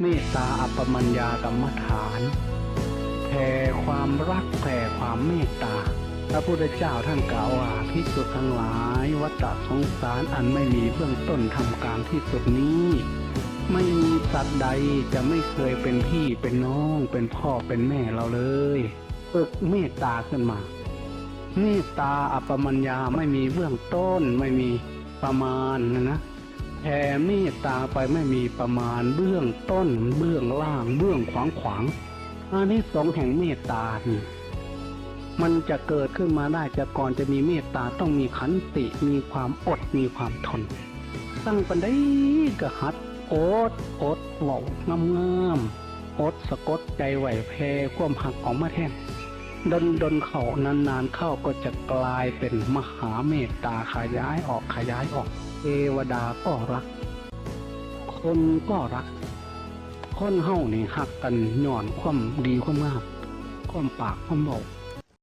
ເມດຕາອັບປະມັນຍາກຳມະຖານ ແຜ່ຄວາມຮັກ ແຜ່ຄວາມເມດຕາ. ພະພຸດທະເຈົ້າທ່ານກ່າວວ່າ ພິກຂຸທັງຫຼາຍ, ວັດຕະສົງສານອັນໄມ່ມີເບື້ອງຕົ້ນ ທ່າມກາງທີ່ສຸດນີ້ ໄມ່ມີສັດໃດຈະໄມ່ເຄີຍເປັນພີ່ເປັນນ້ອງ ເປັນພໍ່ເປັນແມ່ເຮົາເລີຍ. ຝຶກເມດຕາຂຶ້ນມາ. ເມດຕາອັບປະມັນຍາ ໄມ່ມີເບື້ອງຕົ້ນ ໄມ່ມີປະມານນະ. ແຜ່ເມດຕາໄປໄມ່ມີປະມານ ເບື້ອງຕົ້ນ ເບື້ອງລ່າງ ເບື້ອງຂວາງຂວາງ. ອານິສົງແຫ່ງເມດຕານີ້ ມັນຈະເກີດຂຶ້ນມາໄດ້ ຈະ ກ່ອນຈະມີເມດຕາ ຕ້ອງມີຂັນຕິ ມີຄວາມອົດ ມີຄວາມທົນ. ຕັ້ງປານໃດກໍຫັດອົດ, ອົດເວົ້າງາມໆ, ອົດສະກົດໃຈໄວ້ ແຜ່ຄວາມຮັກອອກມາແທນ. ດົນໆເຂົ້າ, ນານໆເຂົ້າກໍຈະກາຍເປັນມະຫາເມດຕາ ຂະຫຍາຍອອກ, ຂະຫຍາຍອອກ. ເທວະດາກໍຮັກ, ຄົນກໍຮັກ. ຄົນເຮົານີ້ຮັກກັນຍ້ອນຄວາມດີຄວາມງາມ, ຄວາມປາກຄວາມເວົ້າ.